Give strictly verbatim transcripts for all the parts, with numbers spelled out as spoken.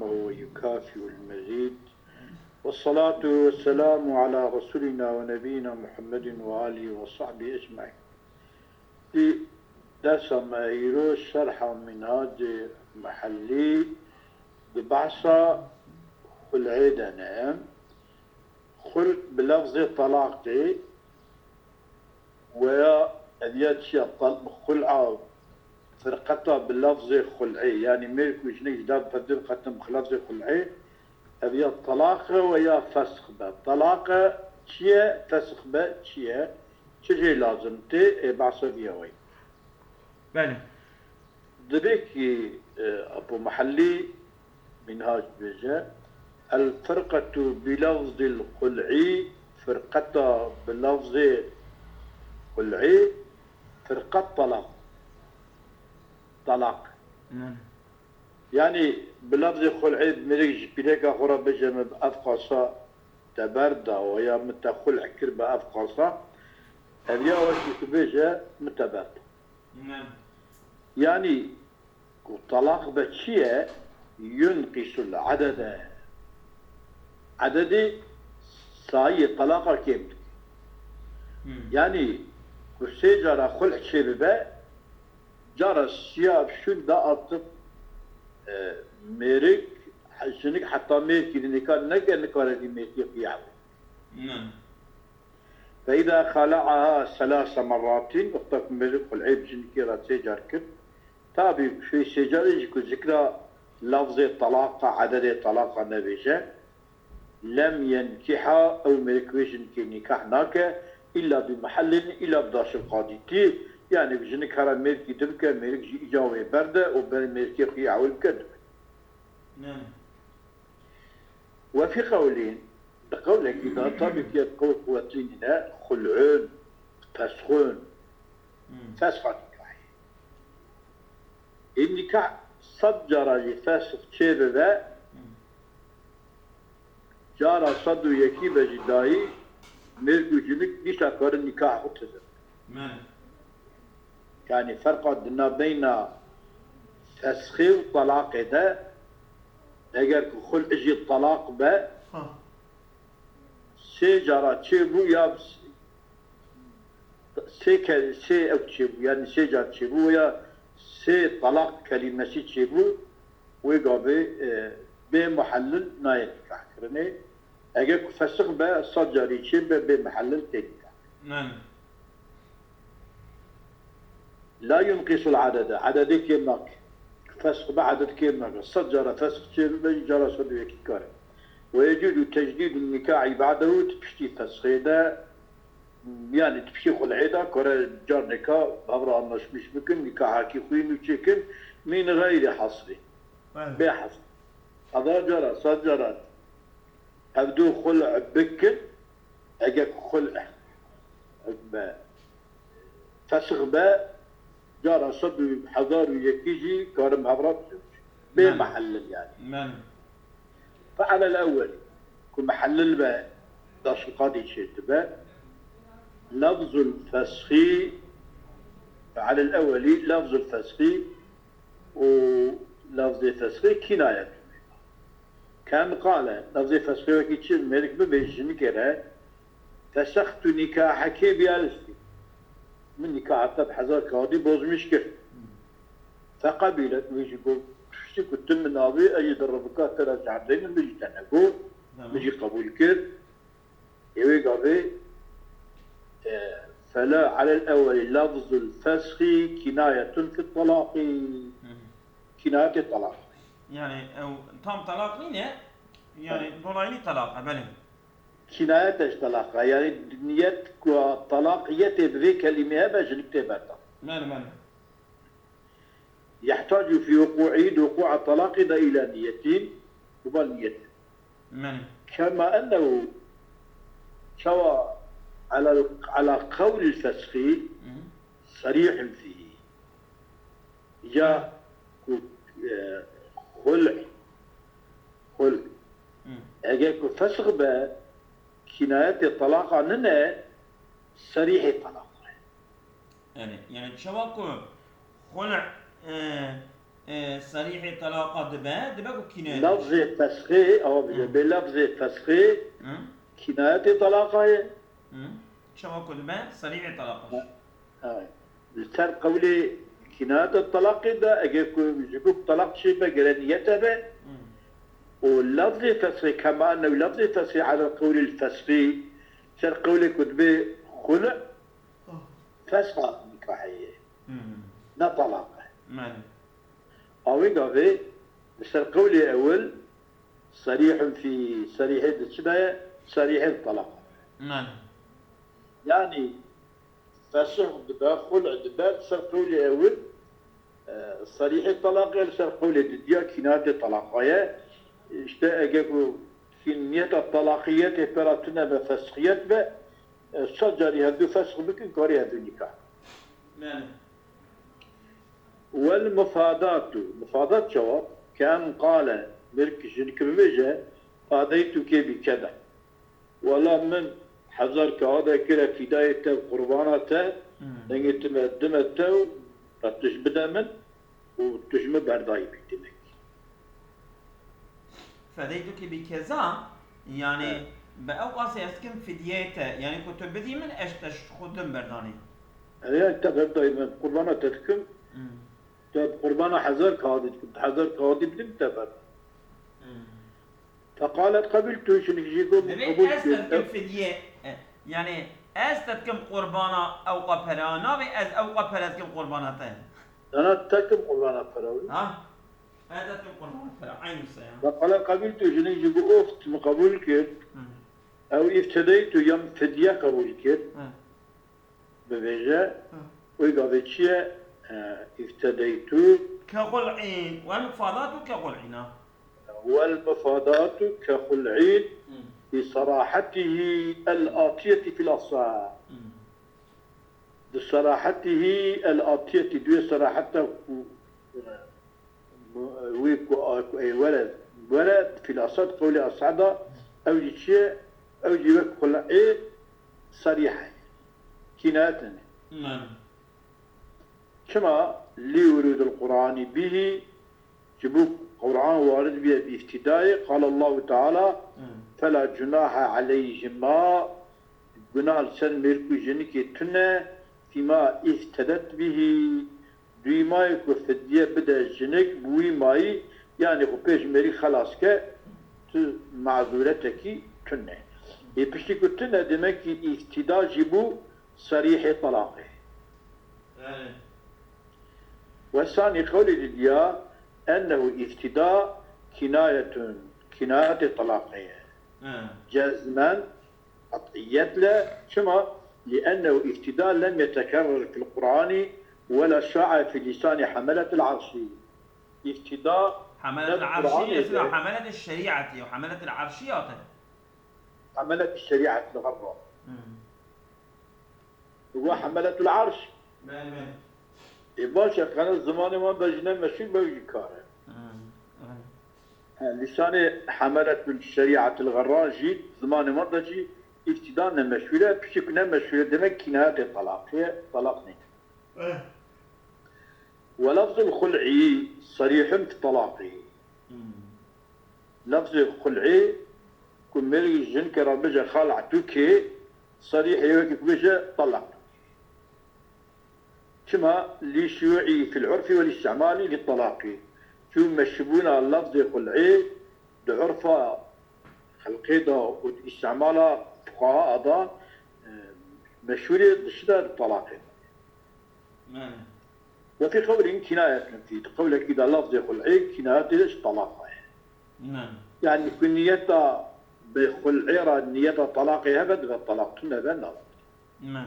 ويكافئ المزيد. والصلاة والسلام على رسولنا ونبينا محمد وآله وصحبه أجمعين. Di dersa me îro şerha Minhacê Mihellî di behsa xul'ê de ne. Xul' bi lefzê telaqê weya ev ya çi ya? Tal-, xul'a firqeta bi lefzê xul'ê, yanî mêrk û jinik ji dav pevdû qetin bi lefzê xul'ê, ev ya telaq e weya fesx be. Telaq e çi ye, fesx be çi ye? Çi jê lazim tê? Ê behsa vî ya wey. Belê. Divê kî, e, Apo Mihellî Minhac bêje, الفرقة بلفظ الخلع, firqeta bi lefzê xul'ê, firqet telaq. Telaq. Belê. Yanî bi lefzê xul'ê mêrik ji pîreka xwe re bêje, min ev qasa te berda, weya min te xul' kir bi ev qasa, ev ya wekî tu bêje min te berda. Belê. Yanî ku telaq be çi ye? ينقص العدد. Ededê sayiyê telaqa kêm dike. Hmm. Yanî ku sê cara xul' çêbibe, cara siya şûn da artık, e, mêrik, jinik heta mêrkî di nîka neke, nikare vî mêrkî xiya be. Hmm. فإذا خلعها ثلاث مرات, wexta ku mêrik xul'ê bi jinikê re sê car kir, tabî şûyê sê carê jî ku zikra lafzê talaqa, ededê talaqa nebêje, لم ينكحها, ew mêrik wê jinikê nîkah nake, إلا بمحلل, îla bi daşil qadîtî, yanî jinik here mêrkî dibike, mêrik jî îca wê berde û berê mêrkê xwe yê ewil bike dibe. Yani. وفي قول, di qewlekî de, tabî ki qewl quwetrînî ne, خلع, fesxûn, Hmm. fesxa nîkahê. Ê nîkah sed cara jî fesx çêbibe, Hmm. cara sed û yekî be jî dayî, mêrk û jinik dîsa karin nîkah xwe tizin. Belê. Yanî ferqa di nabeyna fesxê û telaqê de, eger ku xul' jî telaq be, Ha. sê cara çêbû ya s-, sê ke-, sê ew çêbû, yanî sê car çêbû ya sê telaq kelîmesî çêbû, wê gavê, e, bê muhellil nayê nîkahkirinê. Eger ku fesix be, sed carî çêbe, bê muhellil tê nîkahkirin. Yani. لا ينقص العدد, ededê kêm nake. Fesx be, eded kêm nake. Sed cara fesx çêbibe, cara sed û yekî kare. ويجوز تجديد النكاح بعده, di piştî fesxê de, yanî di piştî xul'ê de kare carnêka bi hev re anlaşmîş bikin, nîkahekî xwe yê nû çêkin, min geyri hasrî. Belê. Bê hasr. Hezar cara, sed cara ev du xul' bikin, eger xul' be, fesix be, cara sed û hezar û yekî jî karin bi hev re bikin. Bê Belê. muhellil yani. Belê. فعلى الأول, ku muhellil be, daşilqadî çêdibe, لفظ الفسخ, فعلى الأول لفظ الفسخ, û lafzê fesxê kînayet. كأن قال, lafzê fesxê wekî çi, mêrik bibê jinikê re, فسخت نكاحك بألف. Min nîkaha te bi hezar kağidî bozmîş kir. فقبلت, wê jî got, tiştî ku tu min avê, ez jî di ribika te re cerdeynim, min jî te negot, Tamam. min jî qebûl kir. Ê wê gavê, e, فلا على الأول لفظ الفسخ كناية في الطلاق. Hı hı. Kînayetê telaq. Yani, ew tam talak nîne, yani Evet. dolaylı talak, belê. Kînayete ji telaq e. Yani niyet ku telaq yetê bi vê kelîmê hebe jinik tê berdan. Belê, belê. يحتاج في وقوعه, di wuqûa telaqê de, إلى نية, bi bal niyet. Belê. كما أنه, çawa على, على قول الفسخ Hı hı. صريح فيه. Ya ku, e, xul', xul', Hı. eger ku fesx be, kînayetê telaqa nine, serîhê telaqa ye. Yani, yani çawa ku xul', e, E, serîhê talaqa dibe, dibe ku kînayet. Lafzê fesxê, ew bije, Hı. bê lafzê fesxê Hı. kînayetê talaqa ye. Hı. Çawa ku dibe, serîhê talaqa. Ha. Li ser qewlê kînayeta talaqê de, eger ku ji bo talaq çêbe gere niyet hebe, Hı. û lafzê fesxê kema ennehu lafzê fesxê ala qewlê fesxî, ser qewlê ku dibê xul, Hı. fesxa nikahê ye. Hı. Ne talaq e. Belê. A wê gavê li ser qewlê ewil serîhun fî serîhê di çi de ye? Serîhê di talaq. Belê. Yanî fesih dibe, xul dibe, li ser qewlê ewil, e, serîhê talaqê, li ser qewlê didiya kînayetê talaqa ye. Îşte eger ku kî-, niyeta talaqiyetê pera tune be, fesxiyet be, e, sed carî hevdû fesx bikin, karî hevdû nîkah. Belê. Wel mufadatu. Mufadat çawa? Ke em qale, mirk jinik bibêje, fadeytuke bi keda. Wela min hezar kağıda kire fidayê te, qurbana te, Hmm. dengê tu me, dime te û tu ji bide min û tu ji min berdayî bî demek. Fedeytuke bi keza, yani Evet. bi ew qasê ez dikim fidyeyê te, yani ku tu bidî min, ez te ji xwe dim berdanê. Ev ya te berdayî min, qurbana te dikim, Hmm. te qurbana hezar kağıdî dikim, hezar kağıdî bidim te ber. Hmm. Feqalet qebiltu, jinik jî got, Divê qebûl ez kir. te dikim fidye, e, yani ez te dikim qurbana ewqa pera, navê ez ewqa pera dikim qurbana te. Dana te kim qurbana pera wî? Ha? Ez te dikim qurbana pera, eyn wisa ya. Feqalet qebiltu, jinik jî got, of, tu min qebûl kir. Hı. Ew îftedeytu, ya min fidye qebûl kir. Hı. Bibêje, Hı. wê gavê çi ye? E, îftedeytu. Ke xul'în, wel mufadatu ke xul'în, ha. Wel mufadatu ke xul'în Hı. bi serahetihi el atiyeti fil asah. Hı. Bi serahetihi el atiyeti, duê seraheta ku, e, wê ku, ku ê were, were fil asah, qewlê asah da, ew jî çi ye? Ew jî wek xul'ê serîh e. Kînayet nîne. Belê. Çima? Li wurûdil Qur'anî bihî, ji bo Qur'an warid bûye bi îftidayê, qal Allahu Teala, Hmm. fela cunaha aleyhima, gunah li ser mêrik û jinikê tune, fîma îftedet bihî, Dûyî mayê ku fidye bide jinik, bi wî mayî, yanî xwe pêş mêrî xelas ke, tu mazûretekî tune. Ê piştî ku tune, demek ki îftida jî bû serîhê talaqê. Belê. Wesanî qewlê didiya ennehu îftida kinayetun, kinayetê talaqê ye. He. Cezmen, qet'iyetle, çima? Li'ennehu îftida lem yetekerrer fil Qur'ani wela şa'a fi lisanî hemeletil arşî. Îftida Hemeletil ne arşî, Qur'anê mesela de. Hemeletil şerî'etî, hemeletil arşî hate. Hemeletil şerî'et li herra. Hmm. Wa hemeletul arş. Belê, belê. Ê baş e, qene zimanê wan be jî ne meşhûr be jî kar e. Hmm, evet. He, lîsanê hemeletul şerî'etil xerra jî zimanê wan de jî îftida ne meşhûr e, piştî ku ne meşhûr e, demek kînayetê talaqê ye, talaq nîne. Eh. Ve lafzul xul'i sarîhun fi talaqî. Hmm. Lafzê xul'ê ku mêrî jinkê re bêje xal'tûkê, sarîh e wekî ku bêje talaqtûkê. Çima? Lî şuyu'î fil urfî wel îstîmalî li talaqî. Çû meşhûrbûna lafzê xul'ê di urfa xelkê de û di îstîmala fuqaha de, e, meşhûrê dişide di talaqê de. Belê. Ve fî qewlin kînayetun fî. Di qewlekî de lafzê xul'ê kînayetê ji talaqa ye. Belê. Yanî ku niyeta bi xul'ê re niyeta talaqê hebe dibe talaq, tune be nava. Belê.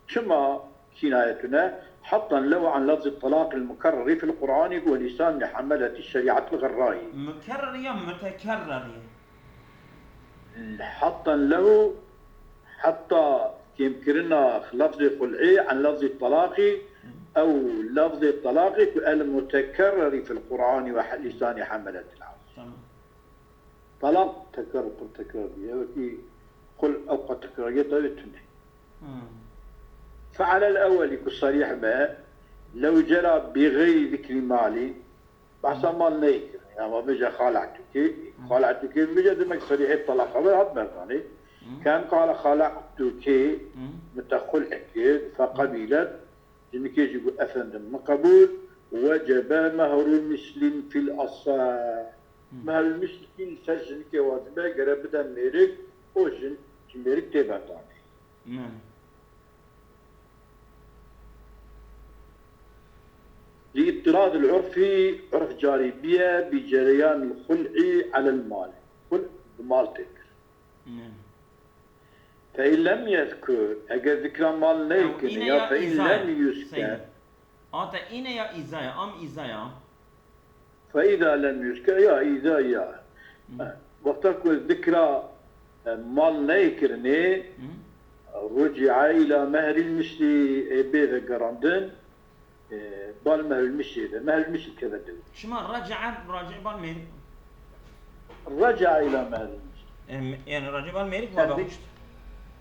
Çima kînayetune? Hattan lehu an lafzî talaqil mukerreri fil Qur'anî ve lîsanî hemeletî şerî'etil xerrayî. Mukerreri ya mutekerreri? Hattan lehu, heta kêmkirina lafzê xul'ê an lafzî talaqî, ew lafzê talaqî ku el mutekerreri fil Qur'anî ve lîsanî hemeletil arş. Tamam. Talaq tekrar pir tekrar bûye. Wekî xul ewqa tekrariyeta wê tune. Hmm. Fe'alel ewelî ku sarîh be, Lew cera bi xeyrî zikrî malî, behsa mal neyê kirin. Ya ma bêje xala'tuki, xala'tuki bêje demek serîhê talaqa ve hat berdanê. Ken qala xala'tuki, min te xul'e kir, feqebilet, jinikê jî got efendim min qebûl, wecebe mehru mislin fil asah. Mehrul mislî li ser jinikê wacibe, gere bide mêrik, o jin ji mêrik tê berdanê. Li îtiradil urfî, urf carî biye, bi cereyanil xul'i alel mal. Xul bi mal tê kir. Fe in lem yezkur, eger zikra mal neyê kirin, ya fe in lem yuzker. Ata îne ya îza ya, am îza ya. Fe îza lem yuzker, ya îza ya. Wexta ku zikra, e, mal neyê kirinê, ruci'a ila mehril mislî, ê bê vegerandin, e, bal mehril mislî de. Mehril mislî keve dewr. Şima raci'a, raci'a bal mêrik. Raci'a ila mehril mislî. Em, yani raci'a bal mêrik ma Kendi- baxişt.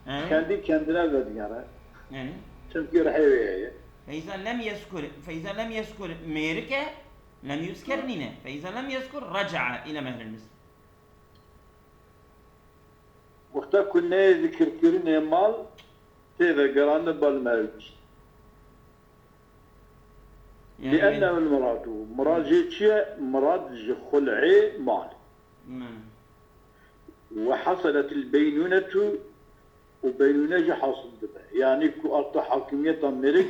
Yani, Kendi kendine vedigere. Yani. Çünkü rehê wê heye. Fe iza lem yezkur, fe iza lem yezkur mêrike, lem yuzker nîne. Fe iza lem yezkur raca'a ile mehril mislî. Wexta ku neyê zikirkirinê mal tê vegerandin bal mehril mislî. Yani, لأنه المراد, murad jê çi ye? Murad ji xul'ê mal. Ve hasaletil beynûnetu, û beynûne jî hasil dibe. Yanî ku arta hakimiyeta mêrik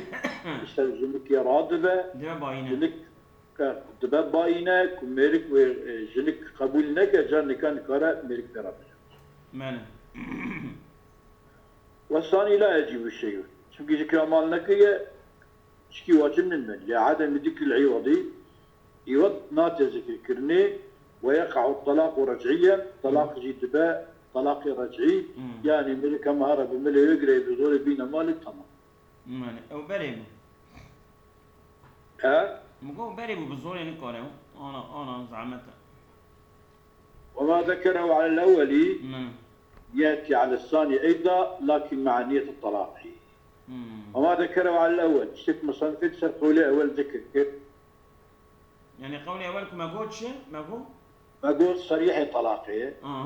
ji ser jinikê radibe, Dibe bayîne. jinik, e, dibe bayîne, ku mêrik wê, e, jinik qebûl neke, ca nika nikare mêrik pê re bije. Mene. Ve sanî la yecîbu şey'un. Çimkî zikra mal nekiriye, tişkî wacib nîn. Li ademi zikril îwadî, îwad nate zikirkirinê, ve yeqa'u talaqu rec'iyyen, talaq jî dibe talaqê rec'î, Hmm. yanî mêrik hema here bi milê wê girê bi zorê bîne malê, temam. Mene, ew berê bû. He? Min got berê bû, bi zorê nikare. Ana, ana, zehmet e. وما ذكره على الأول يأتي على الثاني أيضا، لكن مع نية الطلاق. وما ذكره على الأول, tiştek musannifê ser qewlê ewel zikir kir. Yani qewlê ewel ku me got çi? Me got? Me got serîhê talaqê ye. Aa.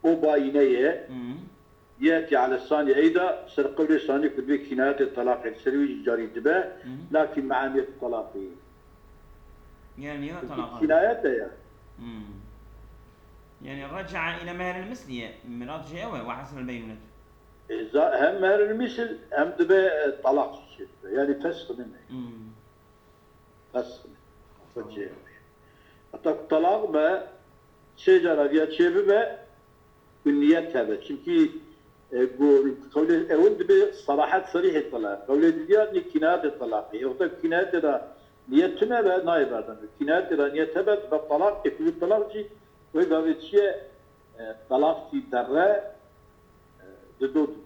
O bayîne ye. Hı. Yeti ala sani eyda, ser qewlê sanî ku dibê kînayetê talaqê, ser wî jî carî dibe, Hı. lakin me'aniyet talaqî. Yani ya talaq. Kînayet e ya. Hı. Yani raca'a ile mehril misliye, mirad jê ew e, ve hasıl beynûnet. E, za-, hem mehril misl, hem dibe, e, talaq jî çêdibe. Yani fesh nîne. Hı. Fesh nîne. Fesh çêdibe. Heta ku talaq be, çê cara viya çê bibe, ku niyet hebe. Çimkî, e, ku qewlê ewil dibe sarahet serîhê talaq. Qewlê didiya nî kînayetê talaqê. Wexta kînayetê de niyet tune be, nayê berdan. Kînayetê de niyet hebe, dibe talaq, ê ku talaq jî, wê gavê çi ye? E, talaq jî derre, e, dido dibî.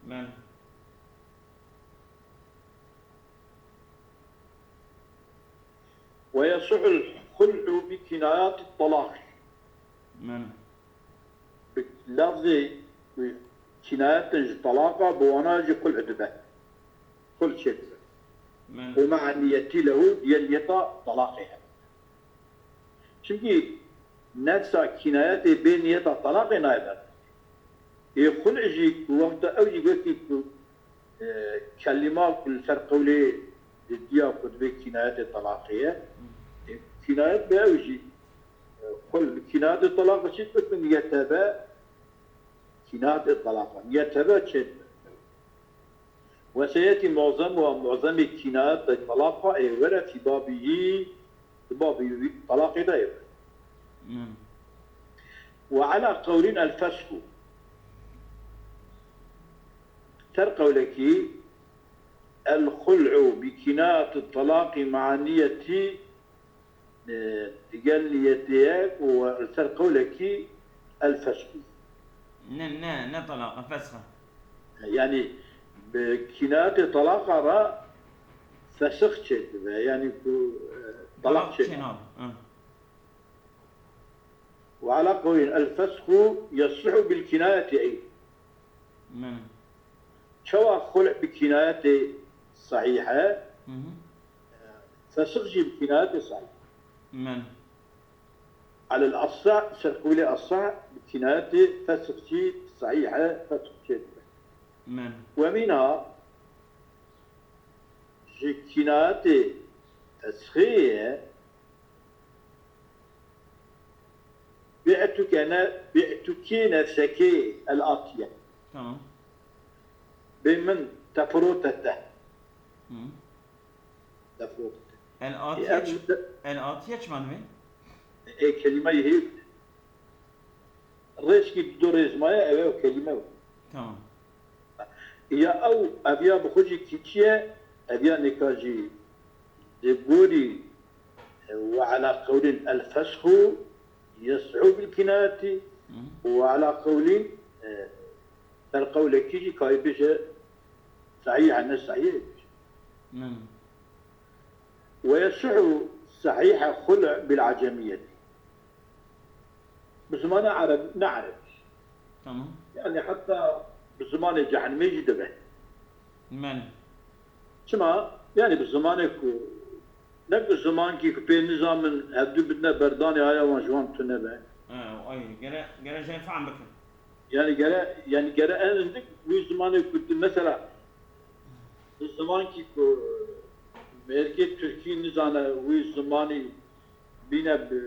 Mene. Ve yasihul hul'u bi kînayati talaq. Mene. Bi lafzê kînayetin ji talaqa bi wana jî xul dibe. Xul çêdibe. Mene. Û me'a niyetî lehu, diye niyeta talaqê hebe. Çimkî nefsa kînayetê bê niyeta talaqê nayê ber. Ê xul jî ku wexta ew jî wekî ku, e, kelîma ku li ser qewlê didiya ku dibê kînayetê talaqê ye. Ê, kînayet be ew jî, e, xul bi kînayetê talaqê çi dibe ku niyet hebe, kînayetê talaqa niyet hebe çêdibe. Ve seyetî mu'zem ve mu'zemê kînayetê talaqa ê were fî babî yî, di babî wî talaqê de ê were. Hı. Ve ala qewlin el fesku. Ser qewlekî el xul'u bi kînayetî talaqî me'a niyetî, e, digel niyetê ye û li ser qewlekî el fesku. Ne, ne, ne talaq e, fesh e. Yani bi kînayetê talaqa re fesix çêdibe. Yani ku, e, talaq çênabe. Hı. Ve ala qewlin el fesku yesihu bil kînayetî ey. Mene. Çawa xul' bi kînayetê sehîh e. Hı hı. Fesix jî bi kînayetê sehîh. Men. Alel asah, ser qewlê asah, bi kînayetê fesix jî sehîh e, fesix çêdibe. Men. Wemîna ji kînayetê fesxê ye, bi'tuke ne, bi'tukê nefsekê el atiye. Tamam. Bê min te firote te. Hı. Te firote te. El E, atiye ev ç-, mute- el atiye çi manê? E, kelîmeyê hê-, rêşkî du rêz maye, ev e kelîme. Tamam. Ya ew, ev ya bi xwe jî kîçî ye, ev ya nêka jî di gorî, e, we ala qewlin el fesxu yes'u bil kînayetî, Hı. û we ala qewlin, e, ser qewlekî jî kayî bêje sehîh e, ne sehîh e bêje. Hı. Ve yes'u sehîh xul' bil acemiyetî. Bi zimanê ereb, ne erebî. Tamam. Yani heta bi zimanê cehenimê jî dibe. Men. Çima? Yani bi zimanê ku, ne ku zimankî ku pê nizamin hevdu bidine berdanê aya wan ji wan tune be. Ha, ay, gere, gere jê fehm bikin. Yani gere, yani gere en hindik wî zimanê ku tu mesela bi zimankî ku mêrkê Tirkî nizane wî zimanî bîne bi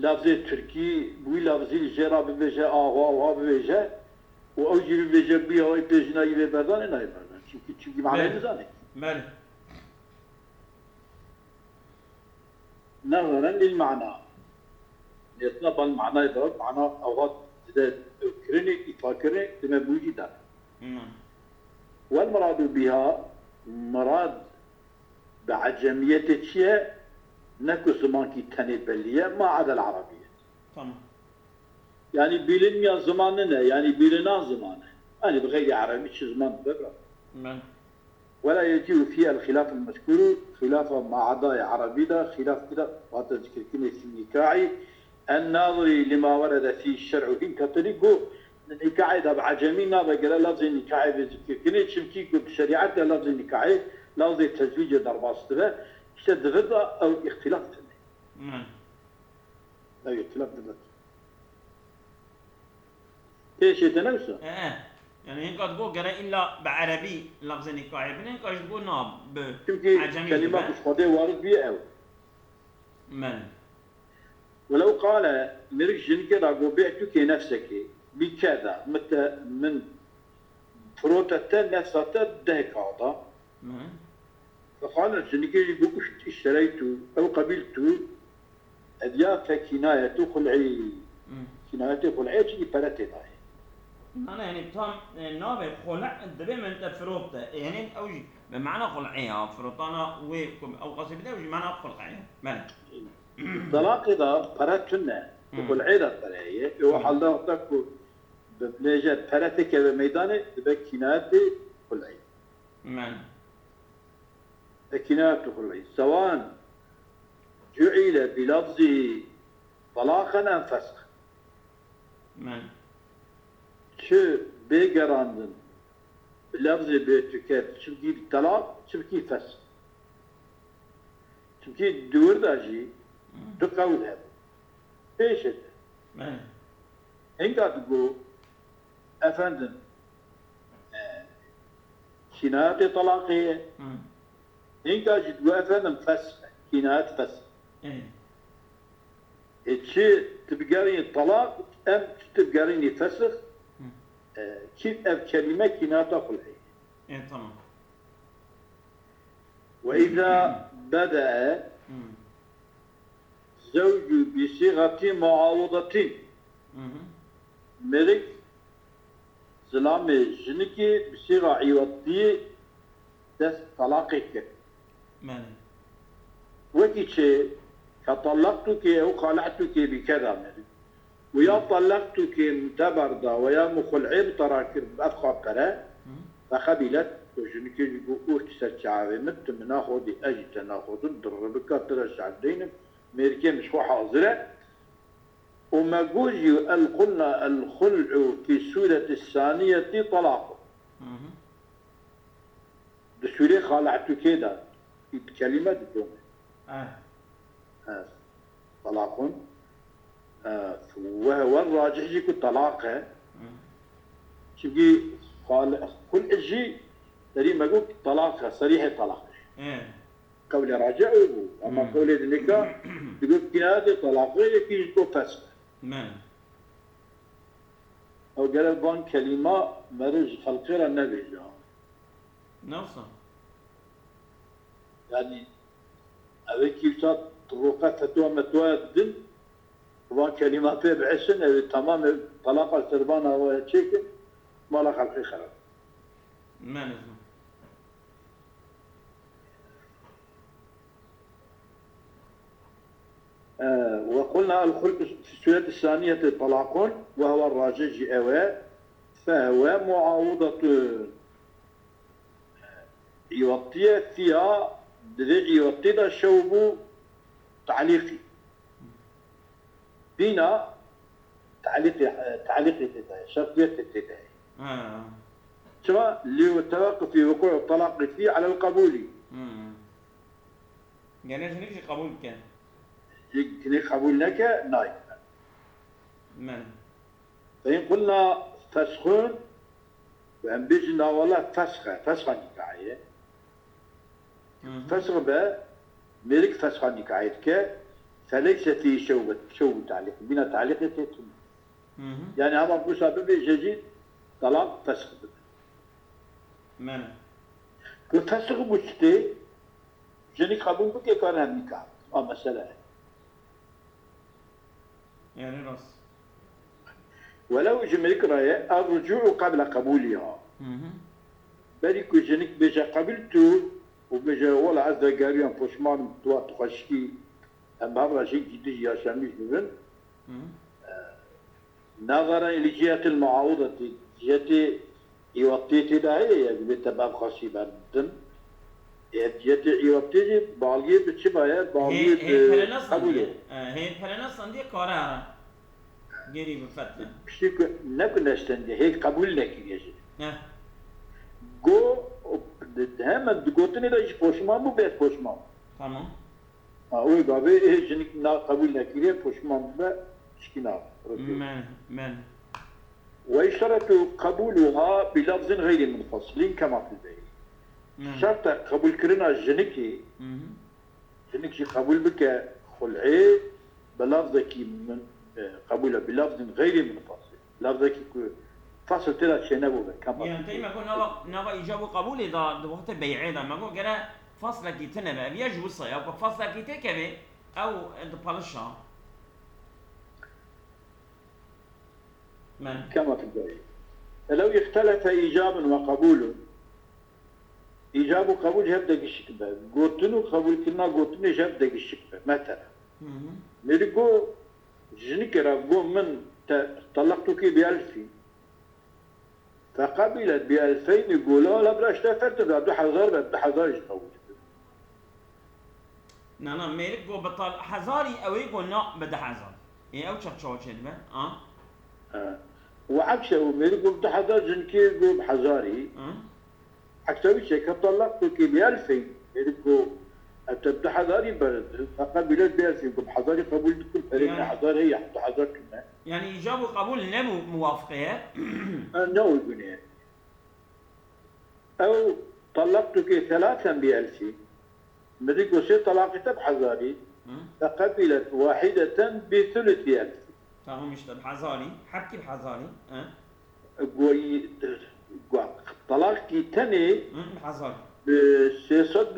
lafzê tirkî, bi wî lafzî jê re bibêje, awa, awa bibêje û ew jî bibêje, bûye wê pêjina yî vê berdanê nayê berdan. Çimkî, çimkî manayê Belê. nizane. Belê. Nezaran lil mana. Nêtina ban manayê de, mana awa dide ewkirinê, îfakirinê, dime bû jî dane. Hmm. Wel muradu biha, murad bi ecemiyetê çi ye? Ne ku zimankî tenê belî ye, ma edel erabiyet. Tamam. Yani bilinmeyen ziman ne? Yani bilinen ziman e. Yani bi xeyrî erebî çi ziman dibe bira? Men. Wela yecîu fî el xîlaf el mezkûrû, xîlafa ma edayê erebî de, xîlaf kira hate zikirkirinê fî nîkahî, en nazirî lima werede fî şer'u hîn katirî got, Nîkahê de bi ecemî nabe gere lafzê nîkahê bê zikirkirinê, çimkî ku di şerîet de lafzê nîkahê, lafzê tezwîcê derbas dibe, îşte di vir de ew îxtîlaf tune. Hmm. Ew îxtîlaf dibe. Pêşê te ne wisa? E, e. Yani hinka digo gere illa bi erebî lafzê nîkahê bine, hinka jî digo na bi Çimkî ecemî kelîma dibe. Ku ji Xwedê warid bûye ew. Men. Welew qale, mêrik ji jinikê re got, "Bi'tuke nefseke bi keza", min te, min firote te, nefsa te deh K da. Hı. Fexale jinikê jî got, "Uşt-, iştereytu", ew qebîltu, ev ya fe kînayetu xul'î. Hı. Kînayetê xul'ê çi pere tê dayê. Nane, yani tam, e, navê xul' dibe min te firote. E, yani ew jî bi mana xul'ê ya, firotana wê ku ew qasî bide, ew jî mana xul'ê ya. Belê. Talaqê de pere tune, Hı. Xul'ê de pere ye. Ê o Hı. halda wexta ku bi bêje pere têkeve meydanê, dibe kînayetê xul'ê. Men. E kînayetê xul'ê. Sewan cu'ile bi lafzî talaqen em fesx. Men. Çi bê gerandin bi lafzê bê tüket, çimkî telaq, çimkî fesx. Çimkî di wir de jî Hmm. du qewl hebû. Pêşê de. Belê. Hinga digo, efendim, e, kînayetê talaqê ye. Hmm. Hinga jî digo, efendim, fesx e. Kînayet fesx. Ê. Ê çi tu bigerînî talaq, em çi tu bigerînî fesx, Hı. e, kî-, ev kelîme kînayeta xul'ê ye. Ê, tamam. Ve îza bede'e Hmm. zewcu bi sîxetî muawedetin. Hı hı. Mêrik zilamê jinikê bi sîxa îwetiyê dest talaqê kir. Belê. Wekî çi, ke tallaqtuke ew xala'tuke bi keda mêrik. Û ya Hı. tallaqtuke min te berda, we ya min xul'ê bi te rakir, ev xwe pere, Hı. fexebîlet, û jinikê jî got, û tu ser çavê min, tu min naxwedî, ez jî te naxwedin, di ribika tu re şerdeynim, mêrikê min ji xwe hazir e. Û me got jî, el qulna el xul'u fî sûreti saniyeti talaq. Hı hı. Sûrê Xale'tûkê de kelîme diçûne. Eh. Eh, Talaqun. Eh, Ve hewe racih jî ku talaq e. Hmm. Çimkî xal-, xul jî derî me got talaq e, serîhê talaq e. Eh. Qewlê racih ew bû. Ama Hmm. qewlê din nika digot kinayetê talaqê yekî ji bo fesx e. Men. Ew gerek van kelîma meriv ji xelqê re nebêje. Nasıl? Yanî ev ê kî wisa roqe fetwa metwaya didin, van kelîma pê bihesin, ew ê temam e, talaqa li ser van awaya çêkin, mala xelqê xerab. Men izin. Ee, وقلنا الخلع في السورة الثانية طلاق وهو الراجح jî ew e, فهو معاوضة. Îwetiye fiya, divê îwetî de şew bû talîqî. Bîna talîqî, talîqî tê de ye, şertiyetê tê de ye. Ha. Çima? لتوقف وقوع الطلاق فيه على القبول. Hmm. Gene jinik jî qebûl bike. Yek jinê qebûl neke, nayê. Men. فإن قلنا فسخ، em bêjin na wele fesx e, fesxa nîkahê ye. Hı hı. Fesx be, mêrik fesxa nîkahê dike, فليس فيه شوبة، شوب تعليق. Bîna talîqê tê tune. Hı hı. Yanî hema wisa bibêje jî talaq fesx dibe. Men. Ku fesx bû çi tê? Jinik qebûl bike kare hem nîkah. A mesele e. Yani rast. Welew ji mêrik re ye, الرجوع قبل قبولها. Hı hı. Berî ku jinik bêje qebûl tu û bêje wela ez vegeriyam, poşman im, tu hat xweşikî, em bi hev re jinkî din yaşamîş bibin. Hı hı. نظرا لجهة المعاوضة، cihetê îwetiyê tê de heye, yek bê te bavxasî berdin. Ev cihetê îwetiyê jî baliyê bi çi be ye? Baliyê Hê- hê pere bi nasıl qebûlê. diye? E, hê pere nasıl diye kare ara. Geri bir fetne. Piştî ku ne ku neştendiye, hê qebûl nekiriye jî. Ne? Go, hemen di gotinê de jî poşman bû, bê poşman. Tamam. Ha, wê gavê ê jinik na qebûl nekiriye, poşman bibe, şikî nabe. Okey. Men, men. ويشترط قبولها بلفظ غير منفصل كما في البيع. Men. Şert e qebûlkirina jinikê, Hı hı. jinik jî qebûl bike xul'ê bi lafzekî min, e, qebûl e, بلفظ غير منفصل. Lafzekî ku fasl tê de çênebûbe, kema Yani teyme ku nava, nava icab û qebûlê da, di wextê bey'ê de, me got gere faslekî tine be. Ev ya ji wisa ya, ku faslekî têkeve, ew dipalişa. Men. Kema tu goyî. فلو اختلف إيجاب وقبول. Îcab û qebûl ji hev de gişik be. Gotin û qebûlkirina gotinê ji hev de gişik be. Mesela. Hı hı. Mêrik go, jinikê re go min te, طلقتك بألف. فقبلت بألفين go la la bira ji te fertin da du hezar be, du hezar jî qebûl dike. Na, na, mêrik go bi tal-, hezarî, ew ê go na bi du hezar. Ê ew çav çawa çêdibe? A? Ha. Û ekse û mêrik go bi du hezar, jinikê go bi hezarî. Hı? Ekse wî çêke, طلقتك بألفين. Mêrik go, ev te bi du hezarî berdi. فقبلت بألفين. Go bi hezarî qebûl dikim. Perê min Yani- hezar heye, du hezar tune. Yani icab û qebûl ne mu-, muwafiqe ye? Ha, ne uygun e. Ew طلقتك ثلاثا بألف. Mêrik go sê talaqî te bi hezarî. Hı? فقبلت واحدة بثلث ألف. Tamam işte, bi hezarî. Hepkî bi hezarî. Hı? Goyî, go, talaqî tenê Hı, bi hezarî. bi sê sed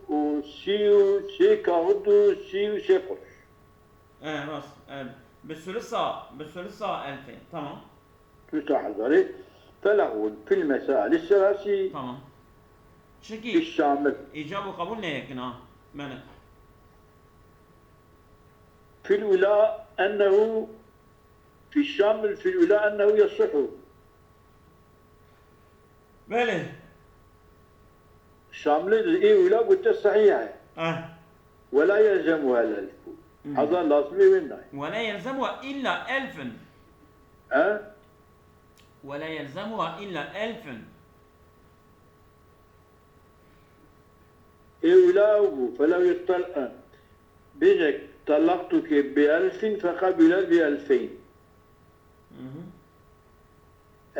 û sî û sê kaxid û sî û sê kuruş. E, rast. E, bi sulusa, bi sulusa elfê. Tamam. Sulusa hezarê. فلغو في المسائل الثلاث. Tamam. Çikî في الشامل. Îcab û qebûl ne yekin ha. Mene. في الأولى أنه، في الشامل في الأولى أنه يصح. Belê. Şamilê di ê ula gote sehîh e. Eh. ولا يلزمها الألف. Hmm. Hezar lazimê wê nayê. ولا يلزمها إلا ألف. He? ولا يلزمها إلا ألف. Ewla bû, felew yuqtel-, e, bêjek, "Talaqtuke bi elfin feqebile bi elfeyn." Mhm.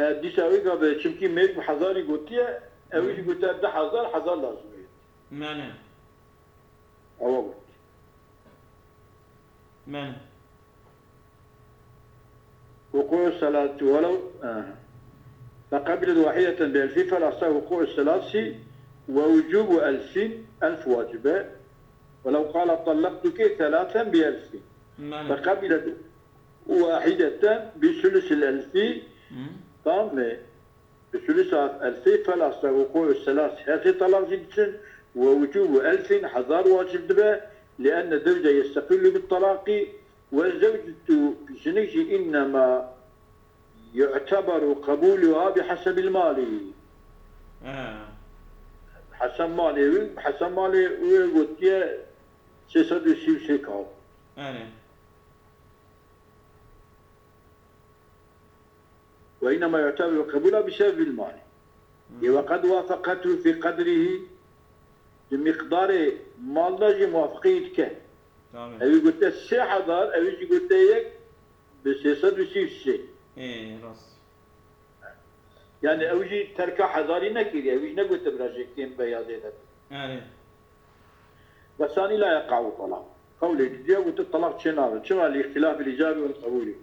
E, dîsa wî gabe, çimkî mêrik bi hezarî gotiye, ew jî gotiye du hezar, hezar lazim e. Mene. Ewa got. Mene. وقوع الثلاث ولو، آه. فقبلت واحدة بألف فالأصح وقوع الثلاث ووجوب ألف، ألف واجبة. ولو قال: "طلقتك ثلاثا بألف". Mene. فقبلت واحدة بثلث الألف. Mhm. Tamam mı? Bi sulus elfê, fel asla wuqû'u selas, her sê talaq jî diçin, we wucûbu elfin, hezar wacib dibe, li'enne zewce yesteqillu bit talaqî, we zewcetu, jinik jî, innema yu'teberu qebûluha bi hesebil malî. Ha. Heseb malê wî, heseb malê wê gotiye sê sed û sî û sê kal. Erê. وإنما يعتبر قبولها بسبب المال. Hı. Ê, وقد وافقته في قدره, di miqdarê mal de jî muwafiqî dike. Tabii. Ew ê gote sê hezar, ew jî gote yek bi sê sed û sî û sê. Ê, rast. Yani ew jî terka hezarî nekiriye, ew jî negote bira jê kêm be ya zêde be. Yani. Ve sani la yeqa'u talaq. Qewlê didiya gote talaq çê nabe. Çima? Li îxtilafil îcabi wel qebûlî.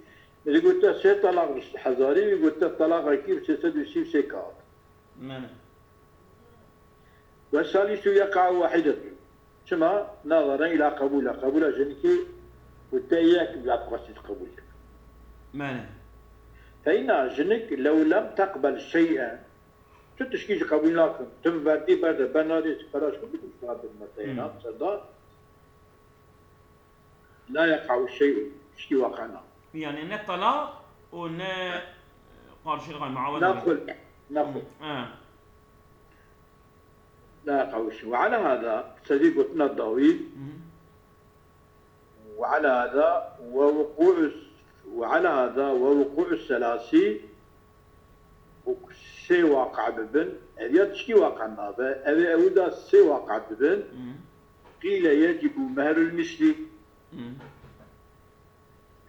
Wî gote sê talaq bi hezarî, wî gote talaqekî bi sê sed û sî û sê kağıt. Mene. Ve salisu yeqa'u wahidetun. Çima? Nazaren ila qebûla. Qebûla jinikê gote yek bi qasî qebûl dike. Mene. Feyna jinik lew lem teqbel şey'en. Tu tişkî jî qebûl nakin. Tu bi verdî berde, ber nadê, tu peraş ku bidim, tu rabin mesela, Hı. Serdar. La yeqa'u şey'un. Tişkî waqe nabe. Yani ne talaq û ne, e, karşılık, yani muavele. Ne xul, ne xul. Hı. La yeqa'u şey'un. Ve ala hada, sedî gotina dawî. Hı. وعلى هذا ووقوع، وعلى هذا ووقوع الثلاث، û sê waqe bibin, ev ya tişkî waqe nabe, ev ê ew da sê waqe dibin, Hı. Qîle yecîbu mehrul misli. Hı.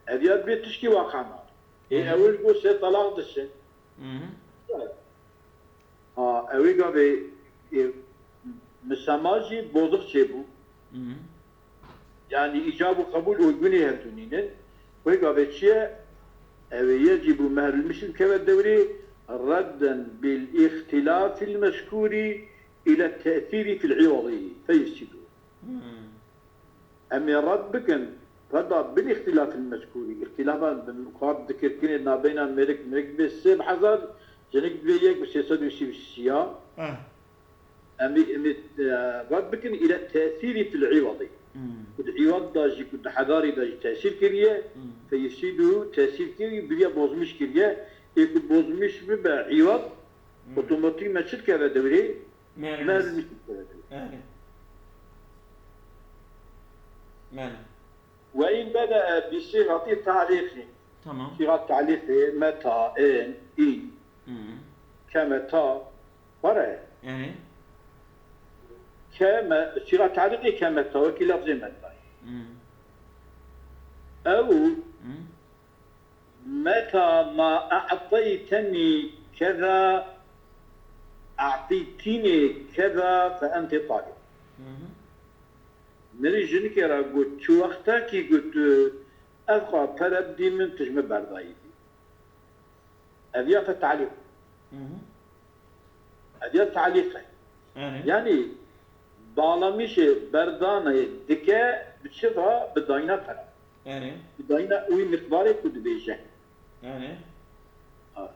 Ev ya bê tişkî waqe nabe. Ê Hı. Ew ji bo sê talaq diçin. Hı. Ha, ew ê gavê, e, misema jî bozux çêbû. Hı. Yani îcab û qebûl û gunê hevdû nînin. Wê gavê çi ye? Ew ê yecîbû mehrul misl keve dewrê redden bil îxtilafil mezkûrî ile tesîrî fil îwadî feyesîdû. Hı. Em ê red bikin, reda bil îxtilafil mezkûrî. Îxtilafa bi xwe dikir kinê nabeyna mêrik, mêrik dibê sê bi hezar, jinik dibê yek bi sê sed û sî û sî ya. Eh. Em ê, em ê, e, red bikin île tesîrî fil îwadî. Hmm. Ku di îwad da jî, ku di hezarî da jî tesîr kiriye, Hmm. feyisîdû tesîr kiriye, biriye bozmîş kiriye. Ê ku bozmîş bibe îwad, Hmm. otomatîk me çi dikeve dewrê? Mehrul Mehrul misl. Misl dikeve dewrê. Yani. Yani. Ve in bede'e bi sîgati ta'lîqî. Tamam. Sîgat ta'lîqî, meta, in, in. Hı. Ke meta, were. Yani. Ke me, sîgat ta'lîqî ke meta, wekî lafzê meta. Hı. Ew Hı. Meta ma a'teytenî keza, a'tîtînî keza fe ente talîq. Hı hı. Mirî jinikê re got, çi wextekî got, tu ev qa pere bidî min, tu ji min berdayî bî. Ev ya fe talîq. Hı hı. Ev ya talîq e. Erê. Yanî, bağlamışê berdanê dike bi çi va? Bi dayna pere. Erê. Bi dayna wî miqdarê ku dibêje. Erê. Ha.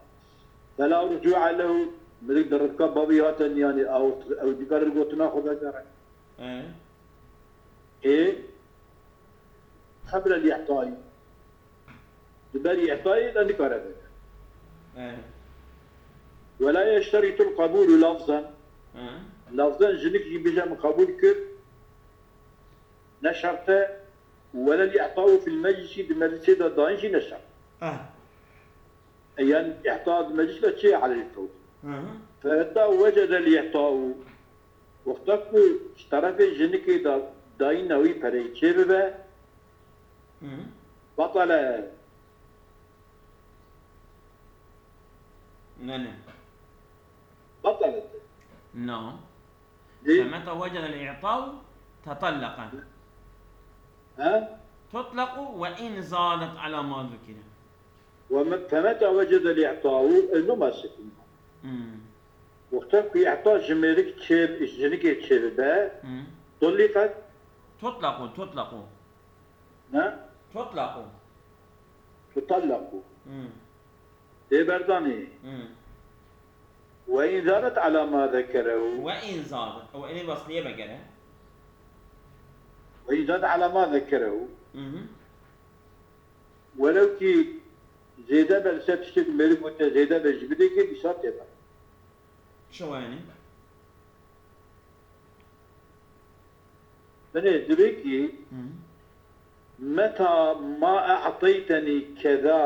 Fela rucu'a lehu, mirik di rifka bavî hate niyanî, ew, ew dikare li gotina xwe vegere. Erê. Ê, Qebla î'tayî. Di berî î'tayê de nikare veke. He. Wela yeşteritul qebûlu lafzen. He. Lafzen jinik jî bêje min qebûl kir. Ne şert e. Wela î'tau fil meclisî, di meclisê de dayîn jî ne şert. He. E, yani î'ta di meclis de çi ye alel fewr. Hı hı. Fe heta wecedel î'tau. Wexta ku ji terefê jinikê de dayîna wî pereyê çêbibe, Hı. Betele. Ne, ne. Betelet. No. Lê? فمتى وجد الإعطاء تطلق. He? تطلق وإن زادت على ما ذكر. وم-، فمتى وجد الإعطاء، e, no ma sekinî. Hmm. Wexta ku îta ji mêrik çê-, ji jinikê çêbibe, Hmm. طلقت. تطلق، تطلق. Ne? تطلق. تطلق. Hmm. Tê berdanê. Hmm. وإن زادت على ما ذكره. وإن زادت. Ew inê wesliyê vegere. وإن زادت على ما ذكره. Mhm. Welew kî zêde be li ser tiştê ku mêrik gote zêde be ji bidê kê dîsa tê be. Çawa yanî? Binê divê kî Hı. متى ما أعطيتني كذا,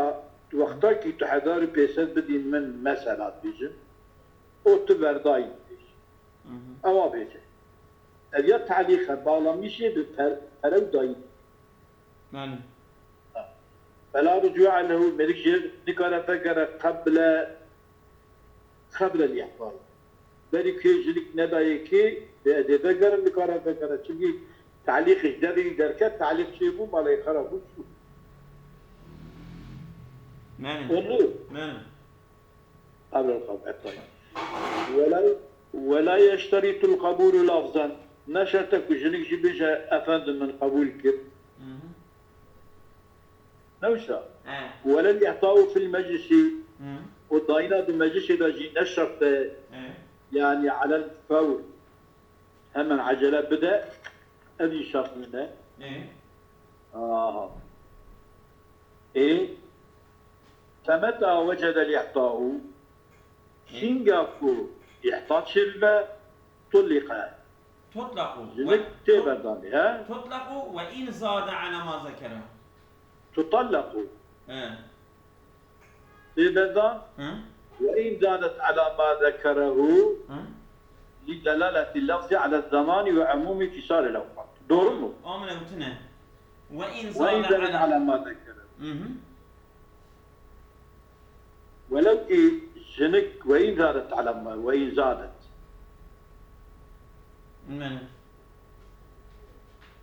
wexta kî tu hezar û pênc sed bidî min mesela dibêjim, û tu berdayî dibêjî. Mhm. Ewa bêje. Ev ya talîq e, bağlamışê bi per-, pere û dayîn. Belê. فلا رجوع له, mêrik jê nikare vegere قبل, قبل الإعطاء. Berî ku jinik nedayê kê, dê, dê vegere, nikare vegere. Çimkî talîq ji devê wî derket, talîq çêbû, malê xera bû, çû. Belê. Oldu. Belê. قبل القبول. ولا، ولا يشترط القبول لفظا. Ne şert e ku jinik jî bêje, efendim, min qebûl kir. Mhm. Ne wisa? He. ولا الإعطاء في المجلس. Hı. Û dayîna di meclisê de jî ne şert e. He. Yani على الفور. Hemen ecele bide. Ev jî şert nîne. Ê? Aha. Ê, فمتى وجد الإعطاء, Ê? Hînga ku îta çêbibe, طلق. تطلق. Jinik tê berdanê, he? تطلق وإن زاد على ما ذكره. تطلق. He. Tê berdan. Hı? وإن زادت على ما ذكره Hı? لدلالة اللفظ على الزمان وعموم اتصال الأوقات. Doğru mu? Amin, ew tune. وإن وإن زاد زادت على على ما ذكره. Mhm. Welew kî jinik, وإن زادت على ما، وإن زادت. Belê.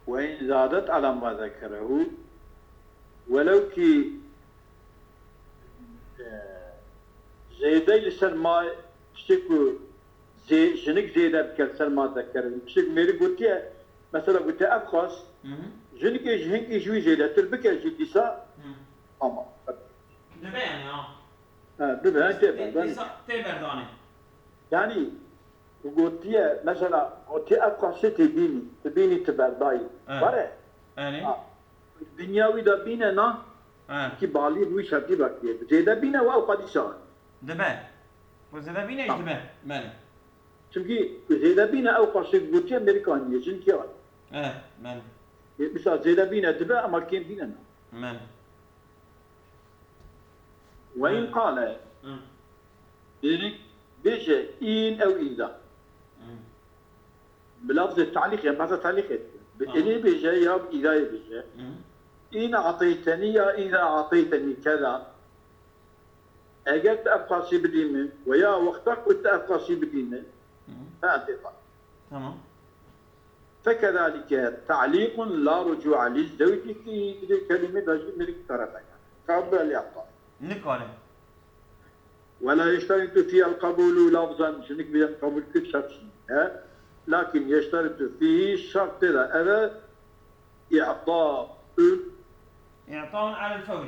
وإن زادت على ما ذكره. Welew kî, e, zêdey li ser ma, tiştê ku zê-, jinik zêde bike li ser ما ذكره. Tiştê ku mêrik gotiye, mesela gotiye, ev xas, Mhm. jinikê ji hinkî ji wî zêdetir bike jî dîsa, Mhm. ama. Dibe yani, ha. He, dibe, tê berdanê. Dîsa tê berdanê. Yani, gotiye, mesela, gotiye ev xasê tê bînî, tu bînî tu berdayî. Evet. Bare. Yani? Ha. Dinya wî de bîne na, He. Ki balî wî şertî vekiriye. Zêde bîne ve ew qadîsa. Dibe. Ku zêde bîne jî Tamam. Dibe. Belê. Çimkî zêde bîne ew xasê gotiye mêrikaniye, jinkî ye. Evet, belê. Ê, mesela zêde bîne dibe ama kêm bîne na. Belê. وإن Hı. قال, Hı. Bêrik bêje in ew îza. Hı. Bi lafzê talîqê, basa talîqê. Bi Tamam. Inê bêje ya bi îzayê bêje. Hı. In ateytenî ya îza ateytenî keza. Eger tu ev xasî bidî min, we ya wexta ku tu ev xasî bidî min, Hı. Fe entê talîq. Tamam. فكذلك تعليق لا رجوع للزوج فيه, di vê kelîmê de jî mêrik nikare vegere. قبل الإعطاء. Nikare. ولا يشترط فيه القبول لفظا, jinik bêje qebûl kir şert nîne. لكن يشترط فيه, şert tê de ev e, إعطاء. إعطاء على الفور.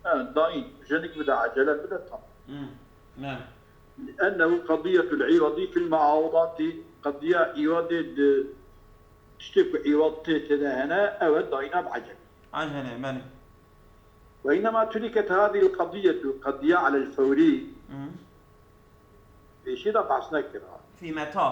Ha, dayîn, jinik bide, ecele bide, tamam. Hı, ne? لأنه قضية العوض في المعاوضات, qediya îwadê di tiştê ku îwad tê tê de hene, ew e dayîna bi ecele. Ecele, belê. وإنما تركت هذه القضية, qediya على الفور, Hı. Pêşî de behs nekira. في متى.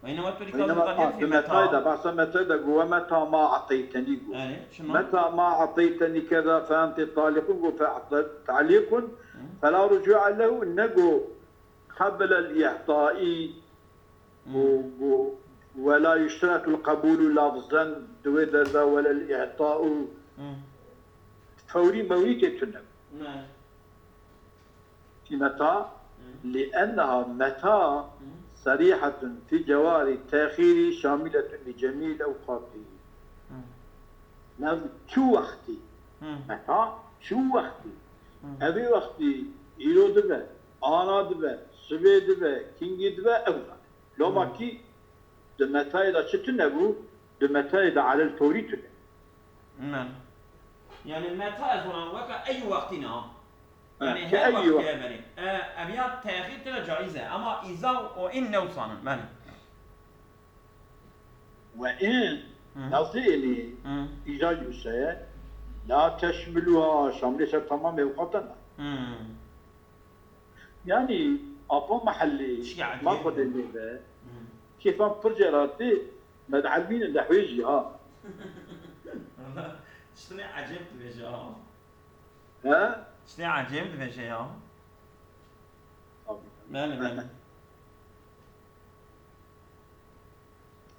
وإنما تركت هذه وإنما القضية في متى. Metayê de, behsa metayê de got, ومتى ما أعطيتني got. Yani, şunu. متى ما أعطيتني كذا فأنت طالق got, fe تعليق Hı. فلا رجوع له, ne got قبل الإعطاء. û, û ولا يشترط القبول لفظا di wê derda ولا الإعطاء. Fewrî mewrî tê tune. Ne. Fi meta, لأنها متى صريحة في جواز التأخير شاملة لجميع الأوقات. Lafz çi wextî? Meta çi wextî? Evê wextî îro dibe, ana dibe, sibê dibe, kingî dibe, ew zane. Loma kî di metayê de çi tune bû, di metayê de alel fewrî tune. Men. Yani meta ez ona weka ey wextî ne ha. Yani her wextê berê. E, ev ya tehîr tira caiz e. Ama îza û in newsanin. Men. Ve in, nasıl yani? Îza cüse, la teşmiluha, şamilê ser tamamê ewqatan. Yani, apa mehellî, ma xwe dê lê be. Kêfan pir ceratî, me dielmînin de hwê jî ha. Tiştê ecêb dibêje ha. He? Tiştê ecêb dibêje ya. Tabii. Belê, belê.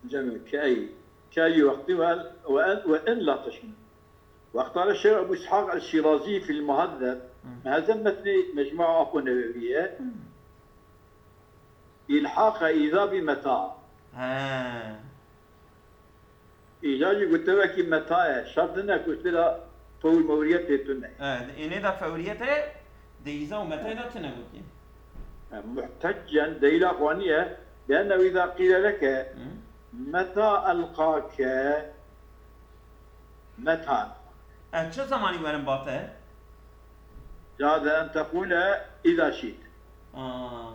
Cemê, key, key wextî ve, ve, ve in la teşmil. Wextare Şêx Ebû Îshaq el-Şîrazî fil Muhezzeb, Muhezzeb metnê Mecmua Apo Newewî ye. İlhaqe îza bi meta. He. Îza jî gotevekî meta ye. Şert nine ku tira fewr mewriyetê tune. E, di ênê de fewriyetê, di îza û metayê de tune gotî. E, muhteccen, delîla xwe niye. Liennehu îza qîle leke meta elqake meta. Ez çi zemanî werim ba te? Caze en teqûle îza şît. Aa.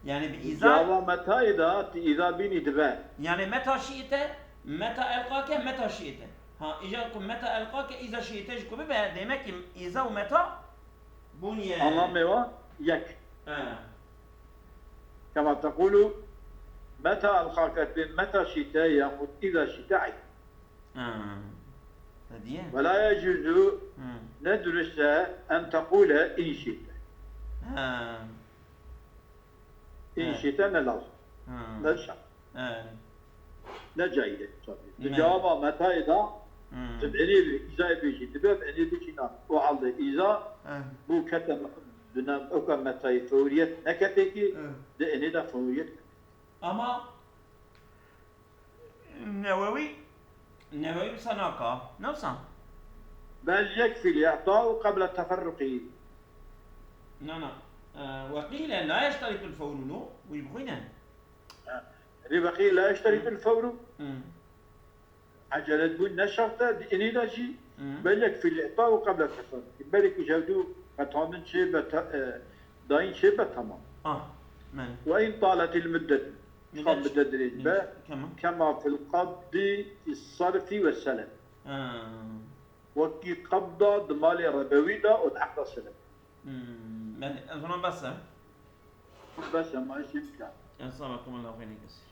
Yani bi îza. Cava metayê de ti îza bînî dibe. Yani meta şîte, meta elqake, meta şîte. Ha, îja ku meta elqake, îza şîte ji ku bibe, demek ki îza û meta bûniye. Anlamê wa yek. He. Kema teqûlu meta elqake, meta şîte, yaxud îza şîte eyn. Ha. Hediye. Ve la yecuzu, ne durust e, en teqûle in şîte. Ha. In şîte ne lazim. Ne şart. Ne caiz e, tabii. Di cevaba metayê de, tu bi enê bi îzayê bêjî, dibe bi enê bêjî na. O halde îza bu kete, bine ewka metayê fewriyet nekete ki, di enê de fewriyet kete. Ama Newewî, Newewî wisa naka. Ne wisa? Bel yekfî l-i'ta'u qebla teferruqî. Na, na. E, ve qîle la yeşterîtul fewru, no? Wî bixwîne. Rê ve qîle la yeşterîtul fewru. Ecelet bûn ne şert e, di inî de jî bel yekfî l-i'ta'u qebla teferruqî. Belê ku ji hevdû qetandin çêbe te-, e, dayîn çêbe temam. Ah, men. Ve in taletil muddet. Çiqas muddet dirêj be. Kema. Kema fil qabdi fis sarfi ve selef. Ha. Wekî qabda di malê rebewî de û di ehda selef. Hmm, belê, ez ona bes e. Bes e, ma işê bike. Jazakumullahu xeyran kesîr.